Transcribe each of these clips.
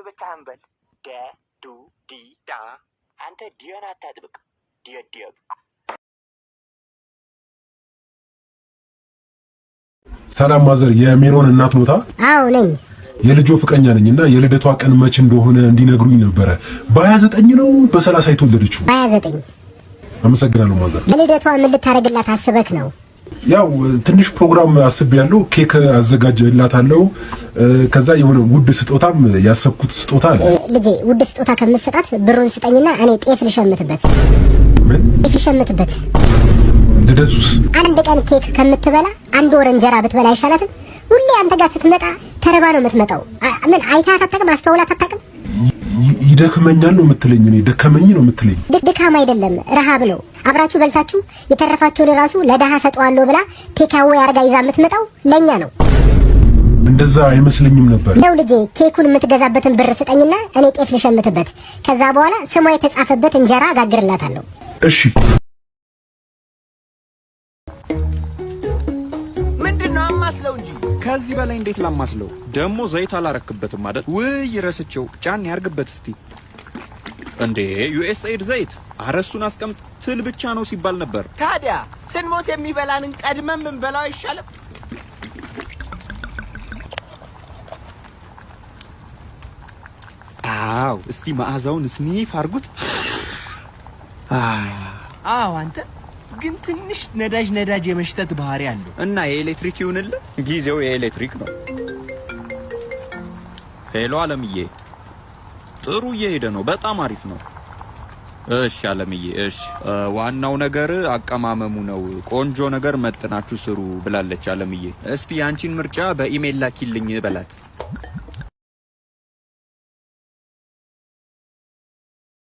ብቻህን በል። ደ ዱ ዲ ዳ። አንተ ዲዮን አታጥብቅ። ዲየዲየብ። ሰላም mother፣ የሜሮን እናት ኖታ? አዎ ነኝ። የልጆ ፍቅረኛ ነኝ እና የልደቷ ቀን መቼ እንደሆነ እንዲነግሩኝ ነበረ። በ29 ነው በ30 የተወለደችው? 29። አመሰግናለሁ mother። ለልደቷ ምን ልታደርግላት አስበክ ነው? ያው ትንሽ ፕሮግራም አስቤያለሁ። ኬክ አዘጋጅላታለሁ። ከዛ የሆነ ውድ ስጦታም ያሰብኩት ስጦታ አለ። ልጄ፣ ውድ ስጦታ ከምትሰጣት ብሩን ስጠኝና እኔ ጤፍ ልሸምትበት። ምን? ጤፍ ልሸምትበት። ልደቱስ? አንድ ቀን ኬክ ከምትበላ አንድ ወር እንጀራ ብትበላ አይሻላትም? ሁሌ አንተ ጋር ስትመጣ ተርባ ነው የምትመጣው። ምን አይታት አታውቅም? አስተውላት አታውቅም? ይደክመኛል ነው የምትለኝ? እኔ ደከመኝ ነው የምትለኝ? ድካም አይደለም፣ ረሃብ ነው። አብራችሁ በልታችሁ የተረፋችሁን ራሱ ለደሃ ሰጠዋለሁ ብላ takeaway አርጋ ይዛ የምትመጣው ለኛ ነው። እንደዛ አይመስለኝም ነበር። ነው ልጄ፣ ኬኩን የምትገዛበትን ብር ስጠኝና እኔ ጤፍ ልሸምትበት። ከዛ በኋላ ስሟ የተጻፈበት እንጀራ አጋግርላታለሁ። እሺ። ምንድን ነው? አማስለው እንጂ። ከዚህ በላይ እንዴት ላማስለው? ደግሞ ዘይት አላረክበትም አይደል? ውይ ረስቸው። ጫን ያርግበት እስቲ። እንዴ፣ ዩኤስኤድ ዘይት አረሱን አስቀምጥ፣ ትል ብቻ ነው ሲባል ነበር። ታዲያ ስንሞት የሚበላንን ቀድመን ብንበላው አይሻልም? አዎ፣ እስቲ መዓዛውን sniff አርጉት። አዎ፣ አንተ ግን ትንሽ ነዳጅ ነዳጅ የመሽተት ባህሪ አለው። እና የኤሌክትሪክ ይሁንልህ፣ ጊዜው የኤሌክትሪክ ነው። Hello አለምዬ፣ ጥሩ እየሄደ ነው። በጣም አሪፍ ነው። እሺ አለምዬ፣ እሺ። ዋናው ነገር አቀማመሙ ነው። ቆንጆ ነገር መጥናችሁ ስሩ ብላለች አለምዬ። እስቲ ያንቺን ምርጫ በኢሜል ላኪልኝ በላት።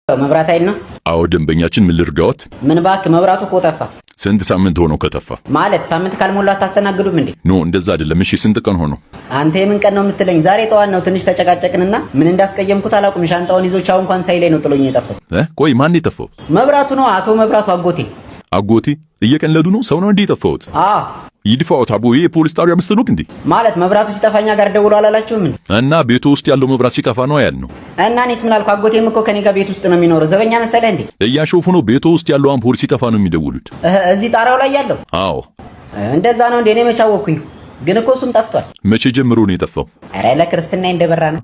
መብራት ኃይል ነው? አዎ ደንበኛችን፣ ምን ልርዳዎት? ምን እባክህ፣ መብራቱ እኮ ጠፋ። ስንት ሳምንት ሆነው ከጠፋ? ማለት ሳምንት ካልሞላ አታስተናግዱም እንዴ? No፣ እንደዛ አይደለም። እሺ ስንት ቀን ሆነው? አንተ የምን ቀን ነው የምትለኝ? ዛሬ ጠዋት ነው ትንሽ ተጨቃጨቅንና ምን እንዳስቀየምኩት አላውቅም። ሻንጣውን ይዞ ቻው እንኳን ሳይለኝ ነው ጥሎኝ የጠፋው። ቆይ ማን የጠፋው? መብራቱ ነው፣ አቶ መብራቱ አጎቴ። አጎቴ? እየቀለዱ ነው? ሰው ነው እንዴ የጠፋሁት? አዎ። ይድፋዎት አቦ፣ ይሄ የፖሊስ ጣቢያ መሰሎት እንዴ? ማለት መብራቱ ሲጠፋ እኛ ጋር ደውሎ አላላችሁም እንዴ? እና ቤቱ ውስጥ ያለው መብራት ሲጠፋ ነው ያልነው። እና እኔስ ምን አልኩ? አጎቴም እኮ ከኔ ጋር ቤት ውስጥ ነው የሚኖረው። ዘበኛ መሰለህ እንዴ? እያሾፉ ነው። ቤቱ ውስጥ ያለው አምፖል ሲጠፋ ነው የሚደውሉት። እዚህ ጣራው ላይ ያለው? አዎ። እንደዛ ነው እንዴ? እኔ መች አወኩኝ። ግን እኮ እሱም ጠፍቷል። መቼ ጀምሮ ነው የጠፋው? ኧረ ለክርስትና እንደበራ ነው።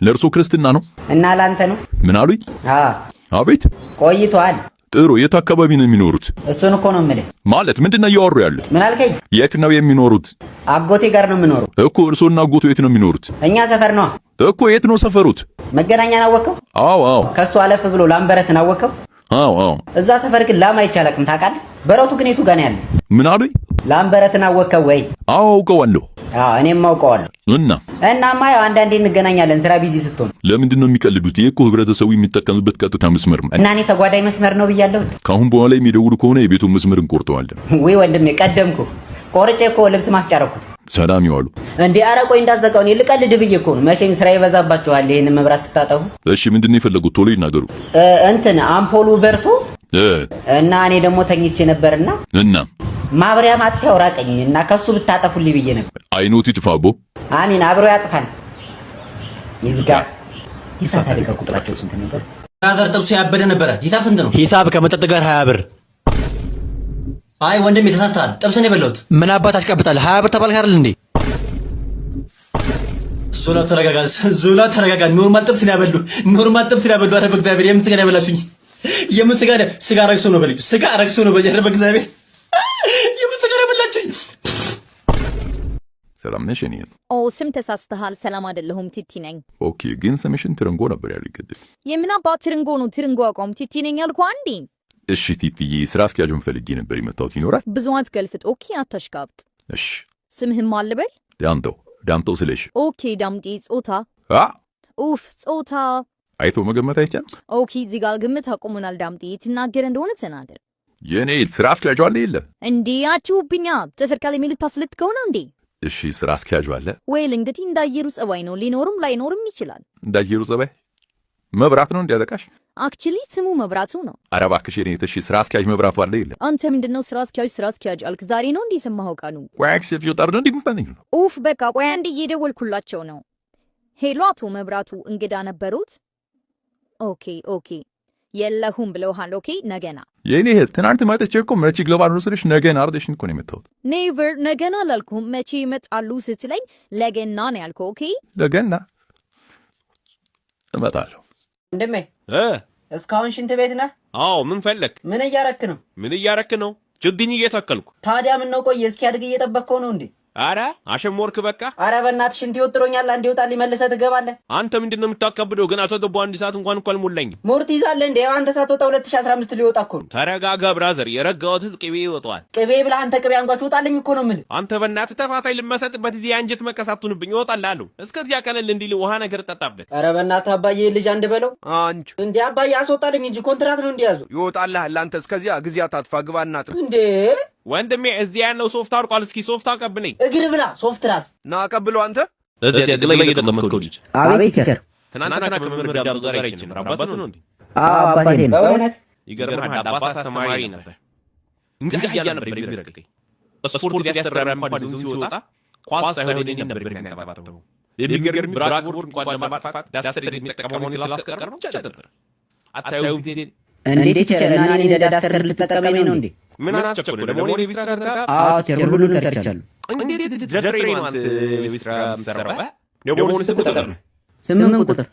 ለእርሶ ክርስትና ነው? እና ለአንተ ነው? ምን አሉኝ? አዎ። አቤት። ቆይቷል። ጥሩ። የት አካባቢ ነው የሚኖሩት? እሱን እኮ ነው የምልህ። ማለት ምንድን ነው እያወሩ ያሉት? ምን አልከኝ? የት ነው የሚኖሩት? አጎቴ ጋር ነው የምኖረው። እኮ እርሶና አጎቱ የት ነው የሚኖሩት? እኛ ሰፈር ነዋ። እኮ የት ነው ሰፈሩት? መገናኛን አወቅከው? አዎ። ከሱ አለፍ ብሎ ላምበረትን አወቅከው? አዎ። እዛ ሰፈር ግን ላም አይቼ አላውቅም ታውቃለህ? በረቱ ግን የቱ ጋር ነው ያለው? ምን አሉኝ? ላምበረትን አወቅከው ወይ? አዎ አውቀዋለሁ። አዎ፣ እኔም አውቀዋለሁ። እና? እናማ ያው አንዳንዴ እንገናኛለን ስራ busy ስትሆን። ለምንድን ነው የሚቀልዱት? ይሄ እኮ ህብረተሰቡ የሚጠቀምበት ቀጥታ መስመር ነው። እና እኔ ተጓዳኝ መስመር ነው ብያለሁ። ከአሁን በኋላ የሚደውሉ ከሆነ የቤቱን መስመር እንቆርጠዋለን። ውይ ወንድሜ ቀደምኩ። ቆርጬ እኮ ልብስ ማስጫረኩት። ሰላም ይዋሉ። እንዴ ኧረ ቆይ እንዳዘጋው፣ እኔ ልቀልድ ብዬ እኮ ነው። መቼም ስራ ይበዛባችኋል ይሄንን መብራት ስታጠፉ። እሺ ምንድን ነው የፈለጉት? ቶሎ ይናገሩ። እንትን አምፖሉ በርቶ እና እኔ ደግሞ ተኝቼ ነበርና እና ማብሪያ ማጥፊያው ራቀኝ እና ከሱ ብታጠፉልኝ ብዬ ነበር። አይኖት ይጥፋ አቦ። አሚን፣ አብሮ ያጥፋን። ይዝጋ። የእሳት አደጋ ቁጥራቸው ስንት ነበር? Brother፣ ጥብሱ ያበደ ነበረ። ሂሳብ ስንት ነው? ሂሳብ ከመጠጥ ጋር 20 ብር። አይ ወንድሜ ተሳስተሃል። ጥብስ ነው የበላሁት። ምን አባት አሽቀብጣለህ? 20 ብር ተባልክ አይደል እንዴ? ዞላ ተረጋጋ፣ ዞላ ተረጋጋ። Normal ጥብስ ነው ያበሉ። Normal ጥብስ ነው ያበሉ። ኧረ በእግዚአብሔር፣ የምን ስጋ ነው ያበላችሁኝ? የምን ስጋ ነው? ስጋ ረክሶ ነው በልኝ። ስጋ ረክሶ ነው በልኝ። ኧረ በእግዚአብሔር፣ የምን ስጋ ነው ያበላችሁኝ? ሰላም ነሽ የኔ? ኦ፣ ስም ተሳስተሃል። ሰላም አይደለሁም፣ ቲቲ ነኝ። Okay፣ ግን ስምሽን ትርንጎ ነበር ያሉኝ ቅድም። የምን አባት ትርንጎ ነው? ትርንጎ አቋም ቲቲ ነኝ ያልኩህ አንዴ። እሺ ቲቲዬ፣ ስራ አስኪያጁን ፈልጌ ነበር የመጣሁት። ይኖራል? ብዙ አትገልፍጥ። Okay፣ አታሽቃብጥ። እሺ። ስምህም አልበል። ዳምጠው፣ ዳምጠው ስለሽ። Okay ዳምጤ። ጾታ? አ ኡፍ፣ ጾታ። አይቶ መገመት አይቻልም። Okay፣ እዚህ ጋር ግምት አቁሙናል። ዳምጤ፣ ትናገር እንደሆነ ተናገር። የኔ ስራ አስኪያጁ አለ የለ? እንዴ አችሁብኛ ጥፍር ቀለም ልታስልጥ ከሆነ እንዴ? እሺ ስራ አስኪያጁ አለ? Well፣ እንግዲህ እንዳየሩ ጸባይ ነው። ሊኖርም ላይኖርም ይችላል። እንዳየሩ ጸባይ? መብራት ነው እንዲያለቃሽ? Actually ስሙ መብራቱ ነው። ኧረ እባክሽ የኔ፣ እሺ ስራ አስኪያጅ መብራቱ አለ የለ? አንተ ምንድነው ስራ አስኪያጅ ስራ አስኪያጅ አልክ? ዛሬ ነው እንዲህ የሰማኸው ቃሉ? ቆይ አክሴፕት ይወጣር ነው እንዲህ ነው። ኡፍ በቃ ቆይ አንድ እየደወልኩላቸው ነው። Hello አቶ መብራቱ፣ እንግዳ ነበሩት? Okay፣ የለሁም ብለውሃል። Okay፣ ነገና። የኔ እህት፣ ትናንት መጥቼ እኮ መቼ እገባለሁ ስልሽ ነገን አርደሽን እኮ ነው የመጣሁት። Never፣ ነገና አላልኩም። መቼ ይመጣሉ ስትለኝ ለገና ነው ያልከው። Okay። ለገና እመጣለሁ። ወንድሜ፣ እስካሁን ሽንት ቤት ነህ? አዎ፣ ምን ፈለክ? ምን እያረክ ነው? ምን እያረክ ነው? ችግኝ እየተከልኩ። ታዲያ ምን ነው ቆየ? እስኪያድግ እየጠበቅከው ነው እንዴ? አረ አሸሞርክ በቃ። አረ በእናትህ ሽንት ይወጥሮኛል። አንዴ ይወጣልኝ መልሰህ ትገባለህ። አንተ ምንድን ነው የምታካብደው? ገና ተገቡ አንድ ሰዓት እንኳን እኮ አልሞላኝም። ሙር ትይዛለህ እንዴ? አንተ ሳትወጣ 2015 ሊወጣ እኮ ነው። ተረጋጋ brother፣ የረጋሁት ቅቤ ይወጣዋል። ቅቤ ብለህ አንተ ቅቤ አንጓች፣ ውጣልኝ እኮ ነው የምልህ። አንተ በእናትህ ተፋታይ፣ ልመሰጥበት እዚህ የአንጀት መቀሳቱንብኝ ይወጣልሃለሁ። እስከዚያ ቀለል እንዲል ውሃ ነገር ጠጣበት። አረ በእናትህ አባዬ ልጅ አንድ በለው። አንቺ። እንዴ አባዬ አስወጣልኝ እንጂ፣ ኮንትራት ነው እንዲያዙ። ይወጣልሃል። አንተ እስከዚያ ጊዜ አታጥፋ፣ ግባ እናት። እንዴ። ወንድሜ፣ እዚህ ያለው ሶፍት አርቋል። እስኪ ሶፍት አቀብለኝ። እግር ብላ ሶፍት ራስ። ና አቀብለው አንተ። እዚያ ጥግ ላይ የተቀመጥከው ልጅ። አቤት teacher። ትናንትና ከመምህር ዳምጠው ጋር አይቼ ነበር። አባቱ ነው እንዴ? አዎ፣ አባቴ ነው። በእውነት? ይገርምሃል፣ አባት አስተማሪ ነበር። እንዲህ እያለ ነበር የሚረግጠኝ። ስፖርት ሊያሰራ እንኳን ይዞ ሲወጣ ኳስ ሳይሆን እኔን ነበር የሚያንጠባጥበው። የሚገርም blackboard እንኳን ለማጥፋት duster የሚጠቀመውን class ቀር ነው ብቻ ነበር። አታዩም? እንዴ teacher፣ እና እኔ እንደ duster ልትጠቀመኝ ነው እንዴ? ምን አስቸኮለ? ደግሞ እኔ ቤት ስራ ሰርተሃል? አዎ teacher፣ ሁሉንም ሰርቻለሁ። እንዴት ደፍሬ ነው አንተ ቤት ስራ የምትሰራው? ደግሞ ስንት ቁጥር ነው? 8 ቁጥር።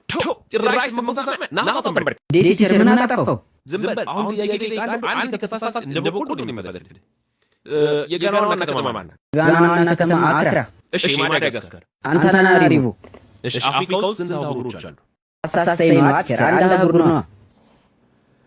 ተው፣ ጭራሽ 8 ና ተንበርከክ። እንዴ teacher፣ ምን አጠፋሁ? ዝም በል። አሁን ጥያቄ እጠይቅሃለሁ። አንድ ከተሳሳትክ እንደ በቆሎ ነው የሚመጣልህ። የጋና ዋና ከተማ ማን ናት? ጋና ዋና ከተማ አክራ። እሺ፣ የማዳጋስካር? አንታናናሪቮ። እሺ፣ አፍሪካ ውስጥ ስንት አህጉሮች አሉ? አሳሳይ ነው teacher፣ አንድ አህጉር ነዋ።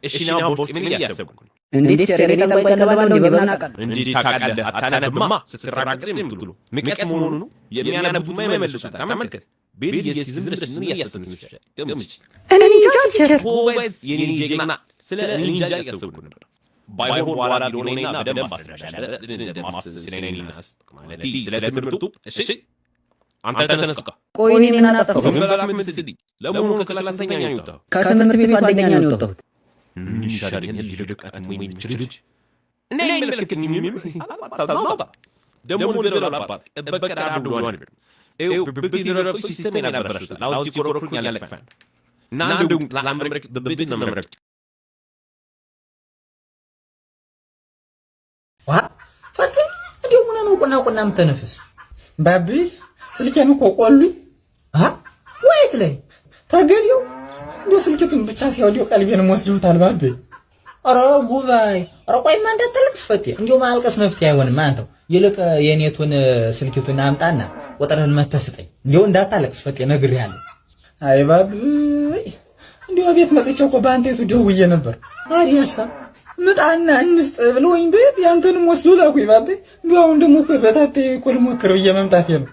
እሺ፣ ና ቦርጭ፣ ምን እያሰብኩ ነው? እንዴ teacher፣ እኔ ጠንቋይ ቀለባለሁ እንዴ? በምን አውቃለሁ? እንዴት ታውቃለህ? አታነብማ። ስትራቀቅ የምትውሉ ንቀት መሆኑ ነው። የሚያነቡትማ ይመልሱታል። ተመልከት። ቤት እስኪ ዝም ብለሽ ምን እያሰብክ ይመስልሻል? ገምች። እኔ እንጃ teacher። ጎበዝ የኔ ጀግና። ስለ እንጃ እያሰብኩ ነበር። ባይሆን በኋላ ቢሮ ነይና በደንብ አስረዳሻለሁ። ስለ እኔና ማለቴ ስለ ትምህርቱ። እሺ፣ አንተ ተነስካ። ቆይ እኔ ምን አጠፋሁ? ምን በላት ምን ስትይ፣ ለመሆኑ ከ class ስንተኛ ነው የወጣኸው? ከትምህርት ቤቱ አንደኛ ነው የወጣሁት። ምን ይሻለኛል? ሊደቃት ወይ ልጅ እኔ አይመለከተኝም። ደግሞ ንገረው ለአባት እበቀላለሁ ብሏል። ይኸው ብብቴ ተረግጦ system ኤን አበላሽቶታል። አሁን ሲኮረኩኝ ያለቅፋል እና እንደው ላምረቅ ብብት ነው መምረቅ። ዋ ፈትኝ፣ እንዲሁ ምን ነው ቁና ቁና የምተነፍስ? ባቢ፣ ስልኬን እኮ ቆሉኝ። አ ወይት ላይ ተገቢው እንዲሁ ስልኪቱን ብቻ ሲያው ቀልቤንም ወስደውታል። ባቢ፣ ኧረ ጉባኤ፣ ኧረ ቆይማ እንዳታለቅስ ፈቴ፣ እንዲሁ ማልቀስ መፍትሄ አይሆንም። አንተው ይልቅ የኔቱን ስልኪቱን አምጣና ቁጥርህን መተህ ስጠኝ። እንዲሁ እንዳታለቅስ ፈቴ፣ ነግሬሃለሁ። አይ ባቢ፣ እንዲሁ ቤት መጥቼ እኮ በአንቴቱ ደውዬ ነበር። ታዲያሳ ምጣና እንስጥ ብለውኝ ቤት ያንተንም ወስዶ ላኩኝ። ባቤ፣ እንዲሁ አሁን ደግሞ እኮ በታቴ እኮ ልሞክር ብዬ መምጣቴ ነው።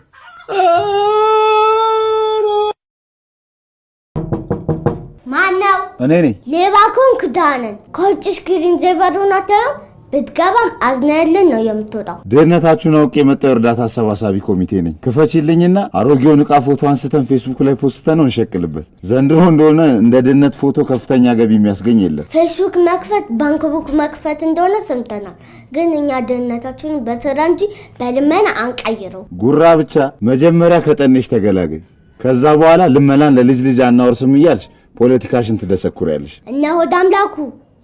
ማነው? እኔ ነኝ። ሌባ ከሆንክ ዳነን። ከውጭ screen saver ኡን አታየውም? ብትገባም አዝነህልን ነው የምትወጣው። ድህነታችሁን አውቄ የመጣው የእርዳታ አሰባሳቢ ኮሚቴ ነኝ። ክፈችልኝና አሮጌውን ዕቃ ፎቶ አንስተን ፌስቡክ ላይ ፖስተን ነው እንሸቅልበት። ዘንድሮ እንደሆነ እንደ ድህነት ፎቶ ከፍተኛ ገቢ የሚያስገኝ የለም። ፌስቡክ መክፈት bank book መክፈት እንደሆነ ሰምተናል። ግን እኛ ድህነታችንን በስራ እንጂ በልመና አንቀይረው። ጉራ ብቻ። መጀመሪያ ከጠኔሽ ተገላገይ። ከዛ በኋላ ልመናን ለልጅ ልጅ አናወርስም እያልሽ ፖለቲካሽን ትደሰኩሪያለሽ። እነ ሆድ አምላኩ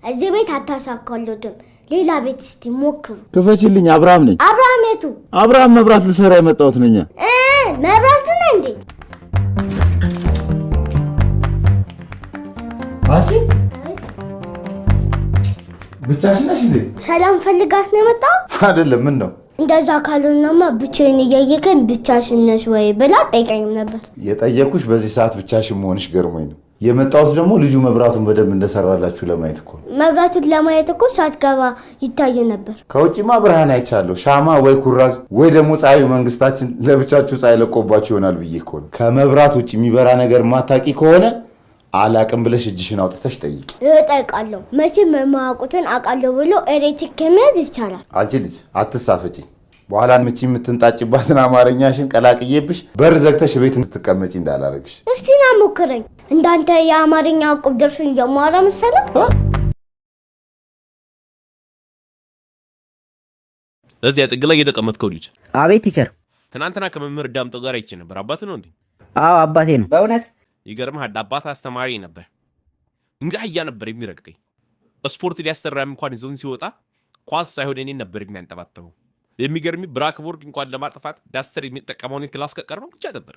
እዚህ ቤት አታሳካሉትም። ሌላ ቤት እስቲ ሞክሩ። ክፈችልኝ፣ አብርሃም ነኝ። አብርሃም የቱ? አብርሃም መብራት ልሰራ የመጣሁት ነኛ። መብራቱ ነው እንዴ? አንቺ ብቻሽን ነሽ እንዴ? ሰላም ፈልጋት ነው የመጣው? አይደለም። ምን ነው? እንደዛ ካልሆነማ ብቻዬን እያየከኝ ብቻሽን ነሽ ወይ ብላ ጠይቀኝም ነበር። የጠየኩሽ በዚህ ሰዓት ብቻሽን መሆንሽ ገርሞኝ ነው። የመጣሁት ደግሞ ልጁ መብራቱን በደንብ እንደሰራላችሁ ለማየት እኮ ነው። መብራቱን ለማየት እኮ ሳትገባ ይታይ ነበር። ከውጭማ ብርሃን አይቻለሁ። ሻማ ወይ ኩራዝ ወይ ደግሞ ፀሐዩ መንግስታችን ለብቻችሁ ፀሐይ ለቆባችሁ ይሆናል ብዬ እኮ ነው። ከመብራት ውጭ የሚበራ ነገር ማታቂ ከሆነ አላቅም ብለሽ እጅሽን አውጥተሽ ጠይቂ። እጠይቃለሁ። መቼም የማያውቁትን አውቃለሁ ብሎ ኤሌክትሪክ ከመያዝ ይቻላል። አንቺ ልጅ አትሳፈጪ። በኋላ ምቺ የምትንጣጭባትን አማርኛሽን ቀላቅዬብሽ በር ዘግተሽ ቤት እንድትቀመጪ እንዳላረግሽ። እስቲ ና ሞክረኝ። እንዳንተ የአማርኛ ዕቁብ ደርሶኝ የማወራ መሰለህ? እዚያ ጥግ ላይ የተቀመጥከው ልጅ። አቤት teacher። ትናንትና ከመምህር ዳምጠው ጋር አይቼ ነበር። አባት ነው እንዴ? አዎ አባቴ ነው። በእውነት ይገርምሃል፣ አባት አስተማሪ ነበር። እንደ አህያ ነበር የሚረግጠኝ። ስፖርት ሊያሰራም እንኳን ይዞን ሲወጣ ኳስ ሳይሆን እኔን ነበር የሚያንጠባጥበው። የሚገርም blackboard እንኳን ለማጥፋት duster የሚጠቀመውን class ከቀርበው ብቻ ነበር።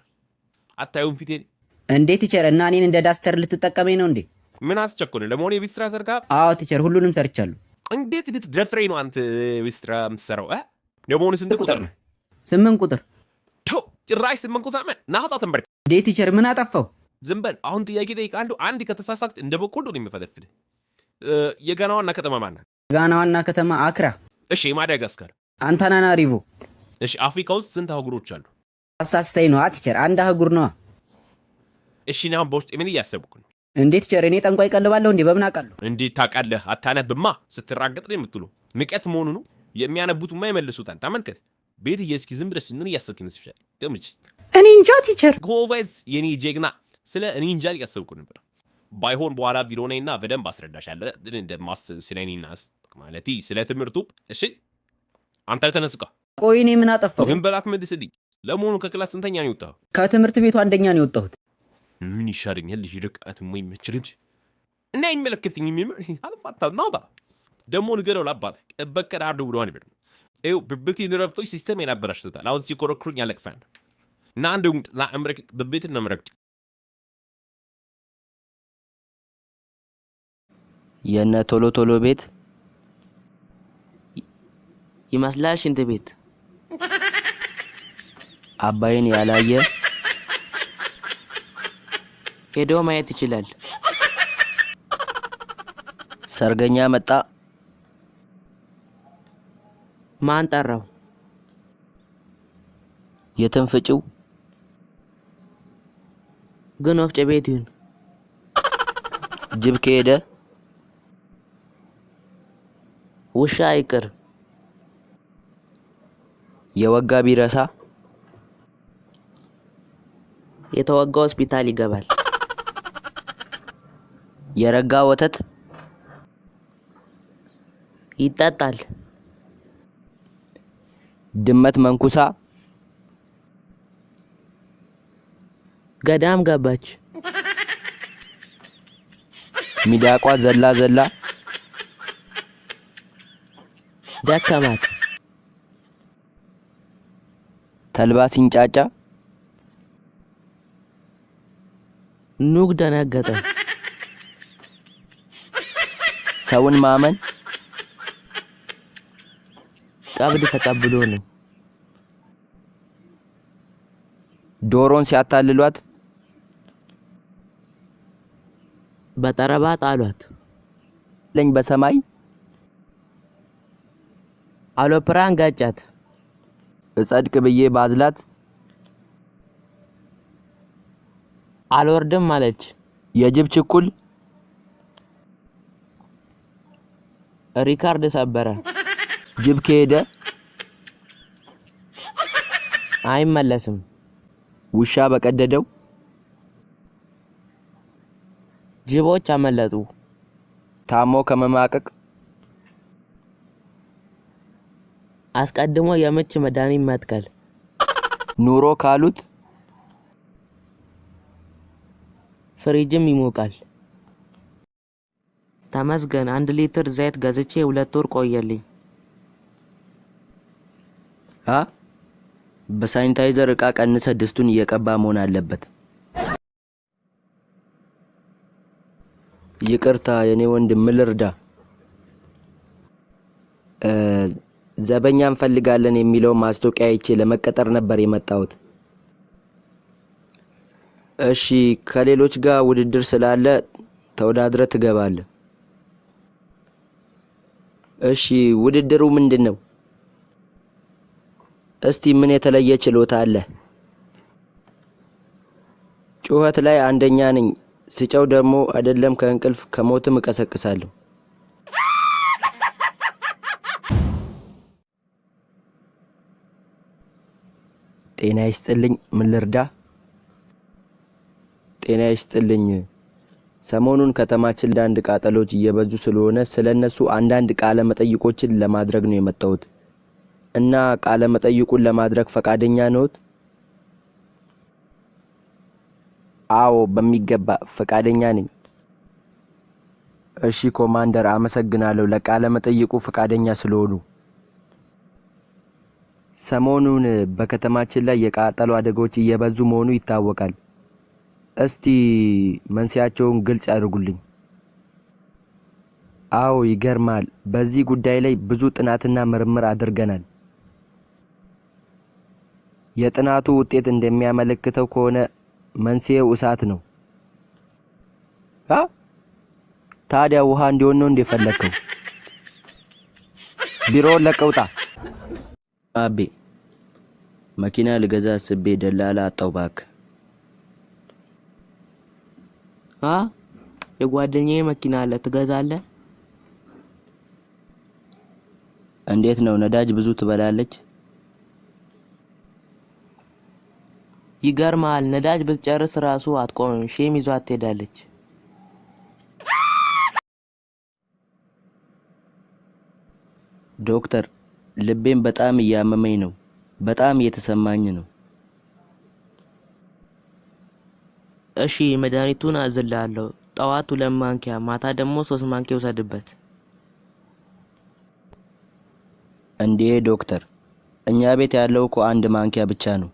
አታዩም ፊቴን? እንዴ teacher፣ እና እኔን እንደ duster ልትጠቀመኝ ነው እንዴ? ምን አስቸኮለ? ለመሆኑ የቤት ስራ ሰርተሃል? አዎ teacher፣ ሁሉንም ሰርቻለሁ። እንዴት ልትደፍረኝ ነው አንተ የቤት ስራ የምትሰራው? እ? ለመሆኑ ስንት ቁጥር ነው? 8 ቁጥር። ተው፣ ጭራሽ 8 ቁጥር። ና ውጣ፣ ተንበርክ። እንዴ teacher፣ ምን አጠፋው? ዝም በል። አሁን ጥያቄ እጠይቅሃለሁ። አንድ ከተሳሳት እንደ በቆሎ ነው የምፈለፍልህ። የጋና ዋና ከተማ ማን ናት? ጋና ዋና ከተማ አክራ። እሺ፣ የማዳጋስካር? አንታናናሪቮ። እሺ፣ አፍሪካ ውስጥ ስንት አህጉሮች አሉ? አሳስተኝ ነዋ teacher፣ አንድ አህጉር ነዋ። እሺ፣ እኔ አሁን በውስጥ ምን እያሰብኩ ነው? እንዴ teacher፣ እኔ ጠንቋይ ቀልባለሁ እንዴ? በምን አውቃለሁ? እንዴት ታውቃለህ? አታነብማ። ስትራገጥ ነው የምትውለው። ንቀት መሆኑ ነው። የሚያነቡትማ ይመልሱታል። ተመልከት። ቤት እስኪ ዝም ብለህ ምን እያሰብክ ይመስልሻል? ገምች። እኔ እንጃ teacher። ጎበዝ የኔ ጀግና። ስለ እኔ እንጃ እያሰብኩ ነበር። ባይሆን በኋላ ቢሮ ነይና በደንብ አስረዳሻለሁ። እንደማስ ስለ እኔና ማለቴ ስለ ትምህርቱ። እሺ አንተ ተነስቃ። ቆይ እኔ ምን አጠፋሁ? ዝም በላት መልስልኝ። ለመሆኑ ከ class ስንተኛ ነው የወጣኸው? ከትምህርት ቤቱ አንደኛ ነው የወጣሁት። ምን ይሻለኛል? ልጅ ርቀት የማይመች ልጅ እና አይመለከተኝም። አልፋታ ደግሞ ንገረው ለአባትህ እበቀላለሁ ብሎ ነበር። ይኸው ብብቴን ረፍቶች system ኤን አበላሽቶታል። አሁን ሲኮረኩሩኝ ያለቅፋል እና አንድ ብብትን ነው የምረግጥ። የነ ቶሎ ቶሎ ቤት ይመስላል ሽንት ቤት። አባይን ያላየ ሄዶ ማየት ይችላል። ሰርገኛ መጣ። ማን ጠራው? የትም ፍጪው ግን ወፍጮ ቤት ይሁን። ጅብ ከሄደ ውሻ አይቅር። የወጋ ቢረሳ የተወጋ ሆስፒታል ይገባል። የረጋ ወተት ይጠጣል። ድመት መንኩሳ ገዳም ገባች። ሚዳቋ ዘላ ዘላ ደከማት። ተልባ ሲንጫጫ ኑግ ደነገጠ። ሰውን ማመን ቀብድ ተቀብሎ ነው። ዶሮን ሲያታልሏት በጠረባ ጣሏት። ለኝ በሰማይ አውሮፕላን ገጫት። እጸድቅ ብዬ ባዝላት አልወርድም አለች። የጅብ ችኩል ሪካርድ ሰበረ። ጅብ ከሄደ አይመለስም። ውሻ በቀደደው ጅቦች አመለጡ። ታሞ ከመማቀቅ አስቀድሞ የምች መድኃኒት መትከል። ኑሮ ካሉት ፍሪጅም ይሞቃል። ተመስገን 1 ሊትር ዘይት ገዝቼ 2 ወር ቆየልኝ። አ በሳኒታይዘር እቃ ቀንሰ ድስቱን እየቀባ መሆን አለበት። ይቅርታ የኔ ወንድም፣ ምን ልርዳ? ዘበኛ እንፈልጋለን የሚለው ማስታወቂያ አይቼ ለመቀጠር ነበር የመጣሁት። እሺ፣ ከሌሎች ጋር ውድድር ስላለ ተወዳድረ ትገባለህ። እሺ፣ ውድድሩ ምንድነው? እስቲ ምን የተለየ ችሎታ አለ? ጩኸት ላይ አንደኛ ነኝ። ስጨው ደግሞ አይደለም ከእንቅልፍ ከሞትም እቀሰቅሳለሁ። ጤና ይስጥልኝ፣ ምን ልርዳ? ጤና ይስጥልኝ። ሰሞኑን ከተማችን አንዳንድ ቃጠሎች እየበዙ ስለሆነ ስለነሱ አንዳንድ ቃለ መጠይቆችን ለማድረግ ነው የመጣሁት። እና ቃለ መጠይቁን ለማድረግ ፈቃደኛ ነዎት? አዎ በሚገባ ፈቃደኛ ነኝ። እሺ ኮማንደር፣ አመሰግናለሁ ለቃለ መጠይቁ ፈቃደኛ ስለሆኑ። ሰሞኑን በከተማችን ላይ የቃጠሎ አደጋዎች እየበዙ መሆኑ ይታወቃል። እስቲ መንስኤያቸውን ግልጽ ያድርጉልኝ። አዎ ይገርማል። በዚህ ጉዳይ ላይ ብዙ ጥናትና ምርምር አድርገናል። የጥናቱ ውጤት እንደሚያመለክተው ከሆነ መንስኤው እሳት ነው። አ ታዲያ ውሃ እንዲሆን ነው እንዴ የፈለከው? ቢሮውን ለቀህ ውጣ። አቤ፣ መኪና ልገዛ አስቤ ደላላ አጣው ባክህ። አ የጓደኛዬ መኪና አለ፣ ትገዛለህ? እንዴት ነው፣ ነዳጅ ብዙ ትበላለች? ይገርማል። ነዳጅ ብትጨርስ ራሱ አትቆምም፣ shame ይዟት ትሄዳለች። ዶክተር፣ ልቤን በጣም እያመመኝ ነው። በጣም እየተሰማኝ ነው። እሺ፣ መድኃኒቱን አዝልሃለሁ። ጠዋት 2 ማንኪያ፣ ማታ ደግሞ 3 ማንኪያ ውሰድበት። እንዴ ዶክተር፣ እኛ ቤት ያለው እኮ 1 ማንኪያ ብቻ ነው።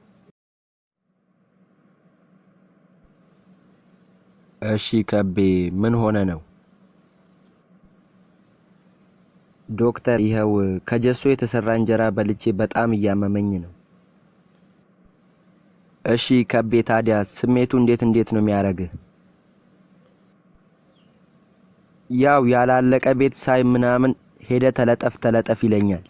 እሺ ከቤ፣ ምን ሆነ ነው? ዶክተር፣ ይኸው ከጀሶ የተሰራ እንጀራ በልቼ በጣም እያመመኝ ነው። እሺ ከቤ፣ ታዲያ ስሜቱ እንዴት እንዴት ነው የሚያረግህ? ያው ያላለቀ ቤት ሳይ ምናምን ሄደ ተለጠፍ ተለጠፍ ይለኛል።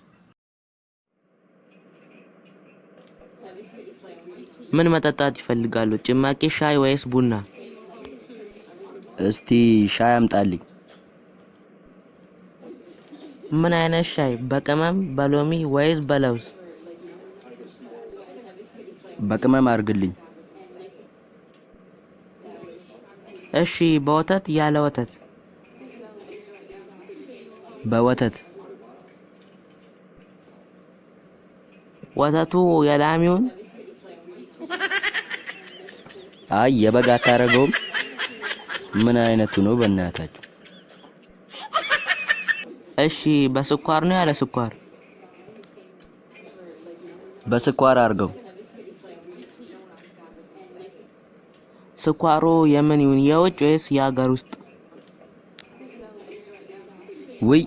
ምን መጠጣት ይፈልጋሉ? ጭማቂ፣ ሻይ ወይስ ቡና? እስቲ ሻይ አምጣልኝ። ምን አይነት ሻይ? በቅመም፣ በሎሚ ወይስ በለውዝ? በቅመም አርግልኝ። እሺ፣ በወተት ያለ ወተት? በወተት። ወተቱ የላም ይሁን? አይ የበግ አታረገውም? ምን አይነቱ ነው በእናታችሁ? እሺ፣ በስኳር ነው ያለ ስኳር? በስኳር አርገው። ስኳሩ የምን ይሁን፣ የውጭ ወይስ የሀገር ውስጥ? ውይ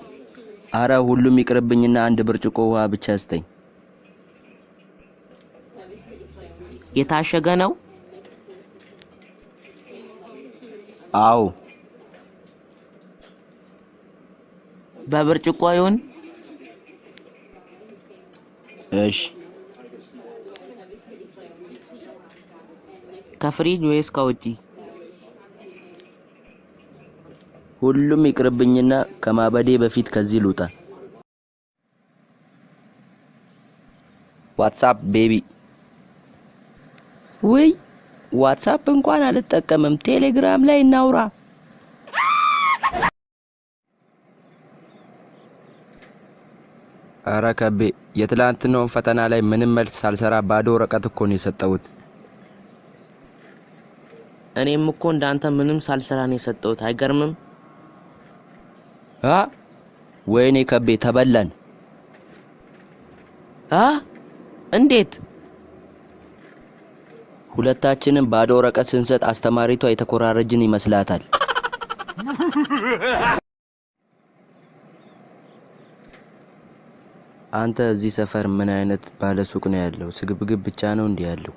አረ ሁሉም ይቅርብኝና አንድ ብርጭቆ ውሃ ብቻ ስጠኝ። የታሸገ ነው? አዎ። በብርጭቆ ይሁን? እሺ። ከፍሪጅ ወይስ ከውጪ? ሁሉም ይቅርብኝና ከማበዴ በፊት ከዚህ ልውጣ። What's up baby። ውይ ዋትሳፕ እንኳን አልጠቀምም፣ ቴሌግራም ላይ እናውራ። አረ ከቤ፣ የትላንትናውን ፈተና ላይ ምንም መልስ ሳልሰራ ባዶ ወረቀት እኮ ነው የሰጠሁት። እኔም እኮ እንዳንተ ምንም ሳልሰራ ነው የሰጠሁት። አይገርምም? አ ወይኔ ከቤ፣ ተበላን። አ እንዴት? ሁለታችንም ባዶ ወረቀት ስንሰጥ አስተማሪቷ የተኮራረጅን ይመስላታል። አንተ እዚህ ሰፈር ምን አይነት ባለሱቅ ነው ያለው? ስግብግብ ብቻ ነው እንዲህ ያለው?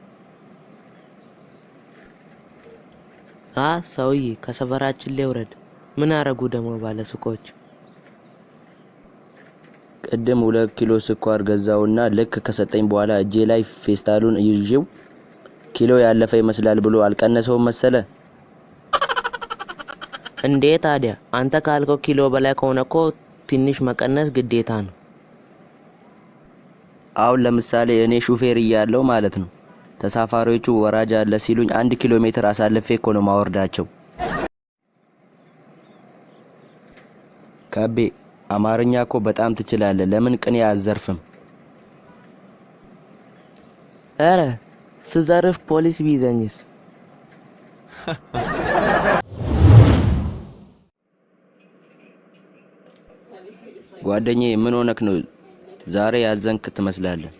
አ ሰውዬ፣ ከሰፈራችን ላይ ውረድ። ምን አረጉ ደግሞ ባለሱቆች? ቅድም 2 ኪሎ ስኳር ገዛውና ልክ ከሰጠኝ በኋላ እጄ ላይ ፌስታሉን ይዤው ኪሎ ያለፈ ይመስላል ብሎ አልቀነሰውም መሰለ። እንዴ ታዲያ አንተ ካልከው ኪሎ በላይ ከሆነ እኮ ትንሽ መቀነስ ግዴታ ነው። አሁን ለምሳሌ እኔ ሹፌር እያለሁ ማለት ነው፣ ተሳፋሪዎቹ ወራጅ አለ ሲሉኝ 1 ኪሎ ሜትር አሳልፌ እኮ ነው ማወርዳቸው። ከቤ፣ አማርኛ እኮ በጣም ትችላለህ። ለምን ቅኔ አትዘርፍም? ኧረ ስዘርፍ ፖሊስ ቢይዘኝስ? ጓደኛዬ ምን ሆነክ ነው ዛሬ ያዘንክ ትመስላለህ?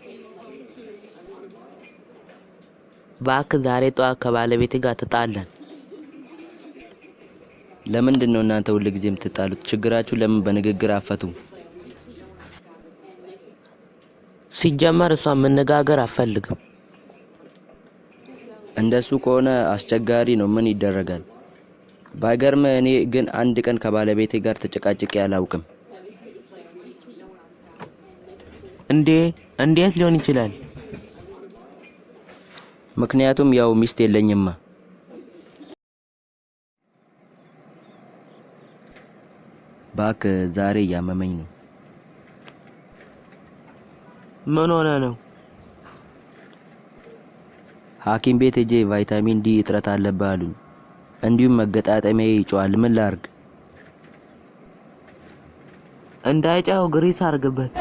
እባክህ ዛሬ ጠዋት ከባለቤቴ ጋር ተጣላን። ለምንድን ነው እናንተ ሁል ጊዜ የምትጣሉት? ችግራችሁ ለምን በንግግር አፈቱም? ሲጀመር እሷ መነጋገር አትፈልግም። እንደሱ ከሆነ አስቸጋሪ ነው። ምን ይደረጋል? ባይገርም እኔ ግን አንድ ቀን ከባለቤቴ ጋር ተጨቃጭቄ አላውቅም። እንዴ እንዴት ሊሆን ይችላል? ምክንያቱም ያው ሚስት የለኝማ። እባክህ ዛሬ እያመመኝ ነው። ምን ሆነ ነው? ሐኪም ቤት ሄጄ ቫይታሚን ዲ እጥረት አለብህ አሉኝ። እንዲሁም መገጣጠሚያዬ ይጮሃል። ምን ላርግ? እንዳይጨው ግሪስ አርግበት።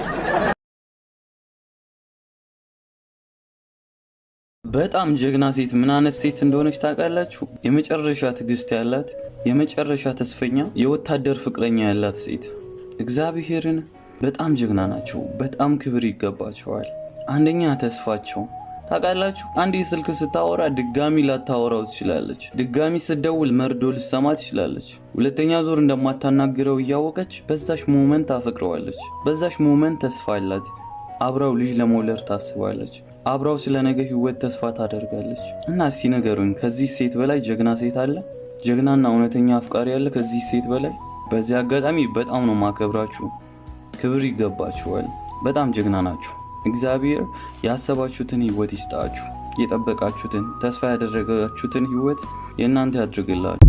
በጣም ጀግና ሴት ምን አይነት ሴት እንደሆነች ታውቃላችሁ? የመጨረሻ ትዕግስት ያላት፣ የመጨረሻ ተስፈኛ፣ የወታደር ፍቅረኛ ያላት ሴት። እግዚአብሔርን በጣም ጀግና ናቸው። በጣም ክብር ይገባቸዋል። አንደኛ ተስፋቸው ታውቃላችሁ። አንዴ ስልክ ስታወራ ድጋሚ ላታወራው ትችላለች። ድጋሚ ስትደውል መርዶ ልሰማ ትችላለች። ሁለተኛ ዙር እንደማታናግረው እያወቀች በዛሽ moment ታፈቅረዋለች። በዛሽ moment ተስፋ አላት። አብራው ልጅ ለመውለድ ታስባለች። አብራው ስለ ነገ ህይወት ተስፋ ታደርጋለች። እና እስቲ ንገሩኝ፣ ከዚህ ሴት በላይ ጀግና ሴት አለ? ጀግናና እውነተኛ አፍቃሪ አለ ከዚህ ሴት በላይ? በዚህ አጋጣሚ በጣም ነው ማከብራችሁ። ክብር ይገባችኋል። በጣም ጀግና ናችሁ። እግዚአብሔር ያሰባችሁትን ህይወት ይስጣችሁ። የጠበቃችሁትን ተስፋ ያደረጋችሁትን ህይወት የእናንተ ያድርግላችሁ።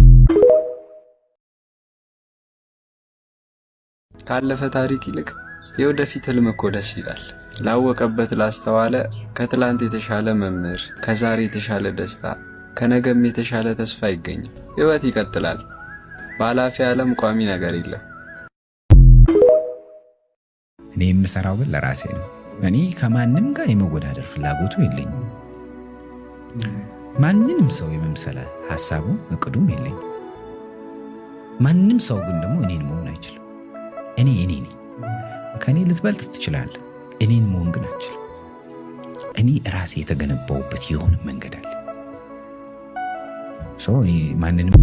ካለፈ ታሪክ ይልቅ የወደፊት ህልም እኮ ደስ ይላል። ላወቀበት ላስተዋለ ከትላንት የተሻለ መምህር፣ ከዛሬ የተሻለ ደስታ፣ ከነገም የተሻለ ተስፋ ይገኛል። ህይወት ይቀጥላል። በኃላፊ ዓለም ቋሚ ነገር የለም። እኔ የምሰራው ግን ለራሴ ነው። እኔ ከማንም ጋር የመወዳደር ፍላጎቱ የለኝም። ማንንም ሰው የመምሰል ሀሳቡ እቅዱም የለኝም። ማንም ሰው ግን ደግሞ እኔን መሆን አይችልም። እኔ እኔ ነኝ። ከእኔ ልትበልጥ ትችላለህ፣ እኔን መሆን ግን አትችልም። እኔ ራሴ የተገነባውበት የሆነ መንገድ አለ። ሰው እኔ ማንንም